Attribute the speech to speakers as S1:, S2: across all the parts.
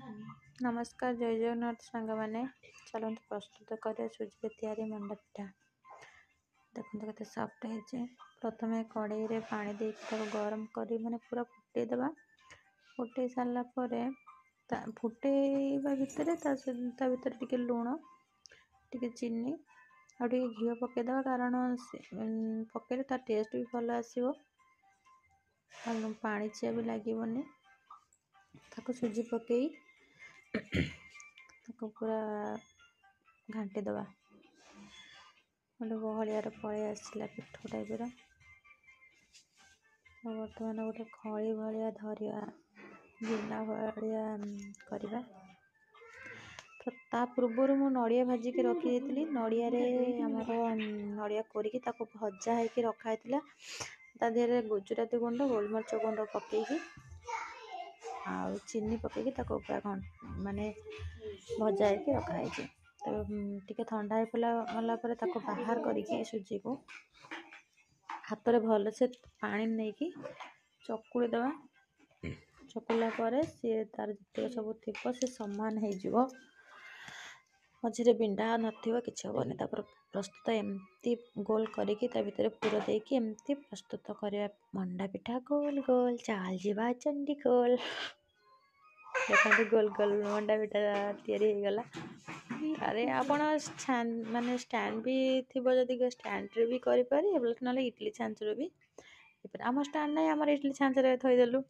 S1: ନମସ୍କାର, ଜୟ ଜଗନ୍ନାଥ ସାଙ୍ଗମାନେ। ଚାଲନ୍ତୁ ପ୍ରସ୍ତୁତ କରିବା ସୁଜିରେ ତିଆରି ମଣ୍ଡା ପିଠା। ଦେଖନ୍ତୁ କେତେ ସଫ୍ଟ ହେଇଛି। ପ୍ରଥମେ କଡ଼େଇରେ ପାଣି ଦେଇକି ତାକୁ ଗରମ କରି ମାନେ ପୁରା ଫୁଟେଇ ଦେବା। ଫୁଟେଇ ସାରିଲା ପରେ ତା ଫୁଟେଇବା ଭିତରେ ତା ଭିତରେ ଟିକେ ଲୁଣ, ଟିକେ ଚିନି ଆଉ ଟିକେ ଘିଅ ପକାଇଦେବା, କାରଣ ପକାଇଲେ ତା ଟେଷ୍ଟ ବି ଭଲ ଆସିବ ଆଉ ପାଣିଚିଆ ବି ଲାଗିବନି। ତାକୁ ସୁଜି ପକାଇ ତାକୁ ପୁରା ଘାଣ୍ଟି ଦେବା। ଗୋଟେ ବହଳିଆର ପଳେଇ ଆସିଲା ପିଠଉ ଟାଇପ୍ର। ବର୍ତ୍ତମାନ ଗୋଟେ ଖଳି ଭଳିଆ ଧରିବା, ଗିନା ଭଳିଆ କରିବା। ତ ତା ପୂର୍ବରୁ ମୁଁ ନଡ଼ିଆ ଭାଜିକି ରଖିଦେଇଥିଲି। ନଡ଼ିଆରେ ଆମର ନଡ଼ିଆ କୋରିକି ତାକୁ ଭଜା ହେଇକି ରଖା ହେଇଥିଲା। ତା ଦେହରେ ଗୁଜୁରାତି ଗୁଣ୍ଡ, ଗୋଲମରିଚ ଗୁଣ୍ଡ ପକାଇକି ଆଉ ଚିନି ପକାଇକି ତାକୁ ପୁରା ମାନେ ଭଜା ହେଇକି ରଖାହେଇଛି। ତେବେ ଟିକେ ଥଣ୍ଡା ହେଇଗଲା ଗଲା ପରେ ତାକୁ ବାହାର କରିକି ସୁଜିକୁ ହାତରେ ଭଲସେ ପାଣି ନେଇକି ଚକୁଳି ଦେବା। ଚକୁଳିଲା ପରେ ସିଏ ତାର ଯେତିକ ସବୁ ଥିବ ସେ ସମାନ ହେଇଯିବ, ମଝିରେ ବିଣ୍ଡା ନଥିବ, କିଛି ହେବନି। ତାପରେ ପ୍ରସ୍ତୁତ ଏମିତି ଗୋଲ କରିକି ତା ଭିତରେ ପୁର ଦେଇକି ଏମିତି ପ୍ରସ୍ତୁତ କରିବା ମଣ୍ଡା ପିଠା। ଗୋଲ ଗୋଲ ଚାଲ ଯିବା ଚଣ୍ଡିଖୋଲ। ଦେଖନ୍ତୁ, ଗୋଲ ଗୋଲ ମଣ୍ଡା ପିଠା ତିଆରି ହେଇଗଲା। ଆରେ ଆପଣ ମାନେ ଷ୍ଟାଣ୍ଡ ବି ଥିବ ଯଦି ଷ୍ଟାଣ୍ଡରେ ବି କରିପାରିବେ, ନହେଲେ ଇଡ଼ଲି ଛାଞ୍ଚରେ ବି। ଆମ ଷ୍ଟାଣ୍ଡ ନାହିଁ, ଆମର ଇଡ଼ଲି ଛାଞ୍ଚରେ ଥୋଇଦେଲୁ।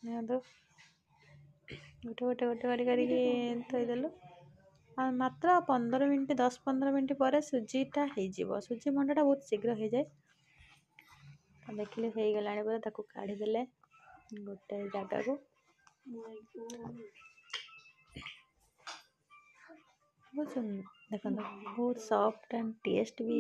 S1: ନିଅନ୍ତୁ, ଗୋଟେ ଗୋଟେ ଗୋଟେ କରି କରିକି ଥୋଇଦେଲୁ। ଆଉ ମାତ୍ର 15 ମିନିଟ୍, 10-15 ମିନିଟ୍ ପରେ ସୁଜିଟା ହେଇଯିବ। ସୁଜି ମଣ୍ଡାଟା ବହୁତ ଶୀଘ୍ର ହେଇଯାଏ। ଦେଖିଲେ ହେଇଗଲାଣି ପରେ ତାକୁ କାଢ଼ିଦେଲେ ଗୋଟେ ଜାଗାକୁ। ବହୁତ ଦେଖନ୍ତୁ, ବହୁତ ସଫ୍ଟ ଆଣ୍ଡ ଟେଷ୍ଟ ବି।